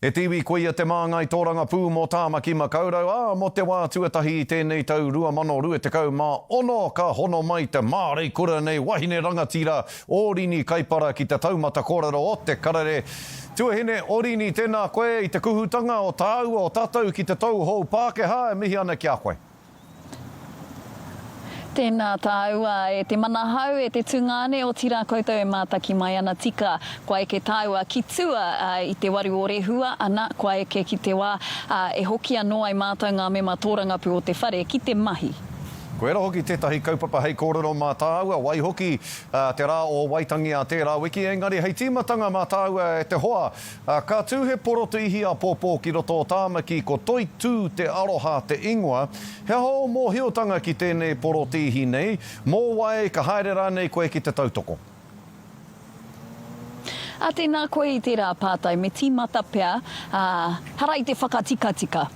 E te iwi, koia te māngai tōrangapū mō Tāmaki Makaurau, ā, mō te wā tuatahi i tēnei tau 2026, ka hono mai te māreikura nei wahine rangatira o Rini Kaipara ki te taumata kōrero o Te Karere. Tuahine, o Rini, tēnā koe i te kuhutanga o tāua, o tātou ki te tou hou Pākehā, e mihi ana ki a koe. Tēnā tāua e te manahau, e te tungāne, otirā koutou e mātaki mai ana tika, kua eke tāua ki tua i te waru o Rehua, ana, kua eke ki te wā e hoki anō ai mātou ngā mema tōrangapū o te whare ki te mahi. Koira hoki tētahi kaupapa hei kōrero mā tāua, waihoki te rā o Waitangi a tērā wiki, engari hei tīmatanga mā tāua e te hoa, Ka tū he porotūihi āpōpō ki roto o Tāmaki, ko Toitū te Aroha te ingoa. He aha ō mōhiotanga ki tēnei porotūihi nei? Mō wai, ka haere rānei koe ki te tautoko? Ā, tēnā koe i tērā pātai, me tīmata pea, ā, hara i te whakatikatika.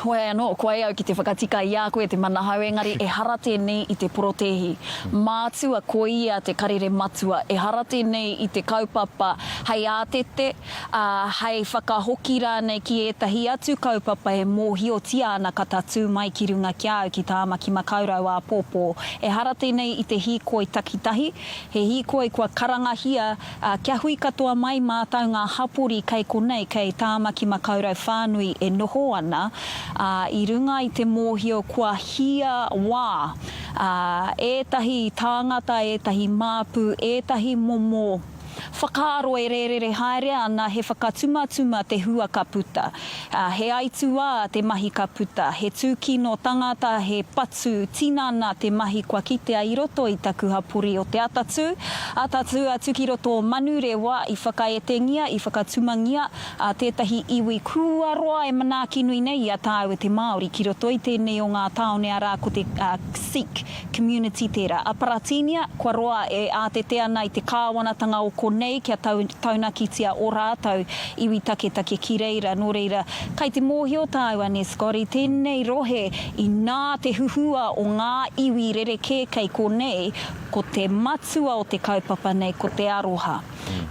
Hoi anō, kua e au ki te whakatika i a koe te manahau, engari ehara tēnei i te porotēhi. Mātua ko ia te karere matua, ehara tēnei i te kaupapa hei ātete, ā, hei whakahoki rānei ki ētahi atu kaupapa e mōhiotia ana ka tatū mai ki runga ki a au ki Tāmaki Makaurau āpōpō. Ehara tēnei i te hīkoi takitahi, he hīkoi kua karangahia Ā, kia hui katoa mai mātou ngā hapori kei konei, kei Tāmaki Makaurau whānui e noho ana, ā, i runga i te mōhio kua hia wā, ā, ētahi tāngata, ētahi māpu, ētahi momo whakaaro e rērere haere ana, he whakatumatuma te hua ka puta, ā, he aituā te mahi ka puta, he tūkino tangata, he patu tinana te mahi kua kitea i roto i taku hapori o Te Atatū, ā, tatū atu ki roto o Manurewa i whakaetengia, i whakatumangia a tētahi iwi kua roa e manaaki nui nei i a tāua te Māori ki roto i tēnei o ngā tāone arā ko te Sikh community tērā. A Paratīnia, kua roa e ātete ana i te kāwanatanga o konei kia taunakitia ō rātou iwi taketake ki reira, nō reira, kai te mōhio tāua nē Scotty, tēnei rohe inā te huhua o ngā iwi rerekē kei konei, ko te matua o te kaupapa nei ko te aroha.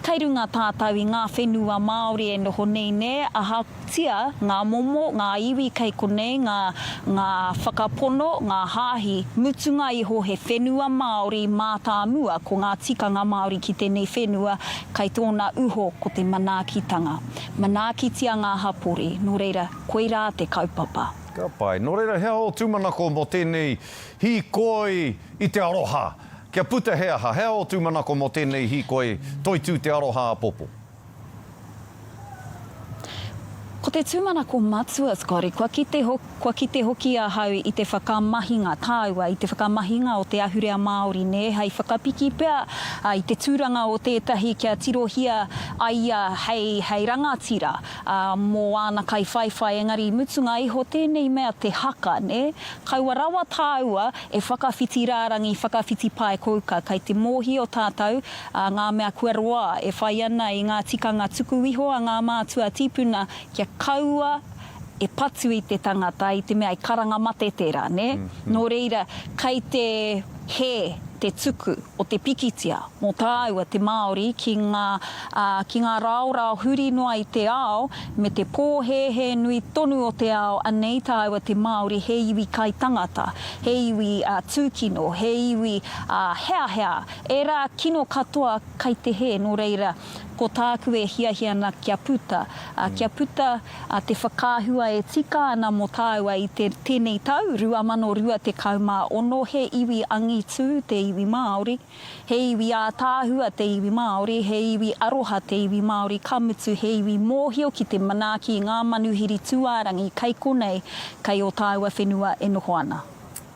Kei runga tātou i ngā whenua Māori e noho nei nē, ahakotia ngā momo, ngā iwi kei konei, ngā, ngā whakapono, ngā hāhi, mutunga iho he whenua Māori mātāmua ko ngā tikanga Māori ki tēnei whenua, Kai tōna uho ko te manaakitanga. Manaakitia ngā hapori, nō reira, koirā te kaupapa. Ka pai. Nō reira, he aha ō tūmanako mō tēnei hīkoi i te aroha? Kia puta he aha? He aha ō tūmanako mō tēnei hīkoi toitū te aroha āpōpō? Ko te tūmanako matua, Scotty, kua kite, kua kite hoki ahau i te whakamahinga, tāua, i te whakamahinga o te ahurea Māori, nē, hei whakapiki pea i te tūranga o tētahi kia tirohia a ia hei, hei rangatira, ā, mō āna kaiwhaiwhai, engari mutunga iho tēnei mea te haka, nē, kaua rawa tāua e whakawhiti rārangi, whakawhiti pae kouka, kei te mōhio tātou, ā, ngā mea kua roa e whai ana i ngā tikanga tuku iho a ngā mātua tīpuna kia kaua e patu i te tangata i te mea i karanga mate tērā, nē? Nō reira, kei te hē te tuku o te pikitia mō tāua te Māori ki ngā, ā, ki ngā raorao huri noa i te ao me te pōhēhē nui tonu o te ao anei tāua te Māori he iwi kai tangata, he iwi, ā, tūkino, he iwi, ā, heahea, Ērā kino katoa kai te hē, nō reira, ko tāku e hiahia ana kia puta, ā, kia puta te whakaahua e tika ana mō tāua i te, tēnei tau, 2026, he iwi angitū te iwi Māori, he iwi ātaahua te iwi Māori, he iwi aroha te iwi Māori, ka mutu he iwi mōhio ki te manaaki i ngā manuhiri tūārangi kei konei, kei ō tāua whenua e noho ana.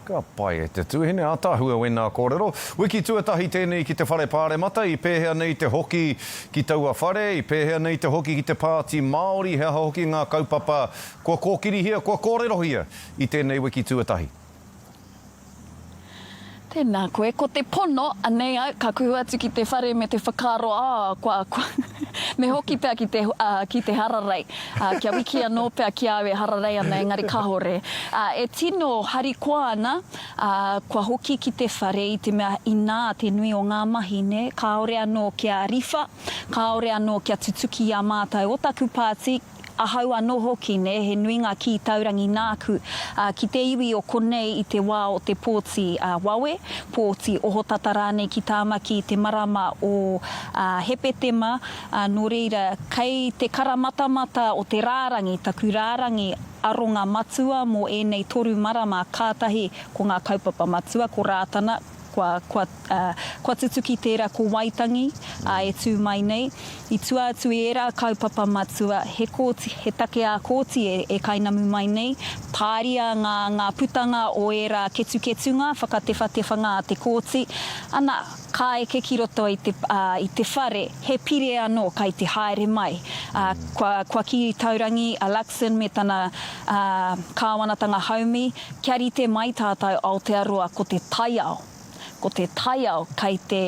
Ka pai e te tuahine, ātaahua wēnā kōrero. Wiki tuatahi tēnei ki te whare pāremata, i pēhea nei te hoki ki taua whare, i pēhea nei te hoki ki te Pāti Māori, he aha hoki ngā kaupapa kua kōkirihia, kua kōrerohia i tēnei wiki tuatahi? Tēnā koe. Ko te pono, anei au, ka kuhu atu ki te whare me te whakaaro, ā, kua, kua, me hoki pea ki te, ā, ki te hararei. Ā, kia wiki anō pea ki a au e hararei ana, engari kāore. Ā, e tino harikoa ana, ā, kua hoki ki te whare i te mea inā te nui o ngā mahi, nē, kāore anō kia riwha, kāore anō kia tutuki i a mātou o taku pāti. Ahau anō hoki, nē, he nui ngā kī taurangi nāku, ā, ki te iwi o konei i te wā o te pōti wawe, pōti ohotata rānei ki Tāmaki i te marama o Hepetema, ā, nō reira, kei te karamatamata o te rārangi, taku rārangi aronga matua mō ēnei toru marama, kātahi ko ngā kaupapa matua, ko Rātana, kua, kua, ā, kua tutuki tērā ko Waitangi, ā, e tū mai nei. I tua atu i ērā kaupapa matua, he kōti, he take ā-kōti e, e kainamu mai nei, tāria ngā, ngā putanga o ērā ketuketunga, whakatewhatewhanga a te kōti, ana, ka eke ki roto i te, ā, i te whare, he pire anō kai te haere mai. Ā, kua, kua kī taurangi a Luxon me tana, ā, kāwanatanga haumi, Kia rite mai tātou Aotearoa ko te taiao, ko te taiao kei te,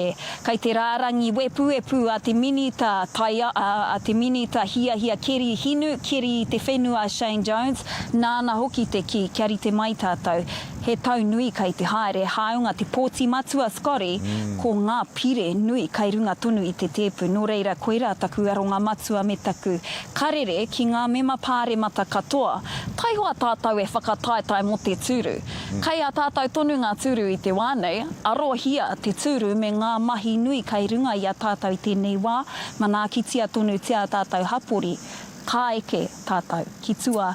kei te rārangi wepuwepu a te Minita taiao, a te Minita hiahia keri hinu, keri i te whenua a Shane Jones, nāna hoki te kī kia rite mai tātou. He tau nui kei te haere, hāunga te pōti matua Scotty, ko ngā pire nui kei runga tonu i te tēpu, nō reira koirā taku aronga matua me taku karere ki ngā mema pāremata katoa, Taihoa tātou e whakataetae mō te tūru. Kei a tātou tonu ngā tūru i te wā nei, arohia te tūru me ngā mahi nui kei runga i a tātou i tēnei wā, manaakitia tonutia a tātou hapori, ka eke tātou ki tua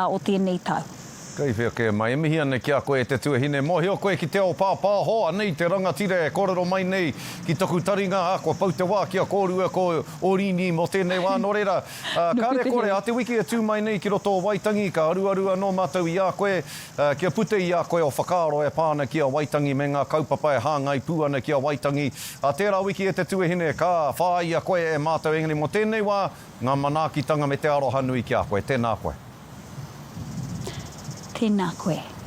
o tēnei tau. Kei whea kē mai. E mihi ana ki a koe e te tuahine. Mōhio koe ki te ao pāpāho, anei te rangatira e kōrero mai nei ki taku taringa, ā, kua pau te wā ki a kōrua ko Orini mō tēnei wā, nō reira, Ā, kāre kore, ā te wiki e tū mai nei ki roto o Waitangi, ka aruaru anō mātou i a koe, ā, kia puta i a koe o whakaaro e pā ana ki a Waitangi me ngā kaupapa e hāngai pū ana ki a Waitangi. Ā tērā wiki e te tuahine, ka whāia koe e mātou, engari mō tēnei wā, ngā manaakitanga me te aroha nui ki a koe. Tēnā koe. Tēnā koe.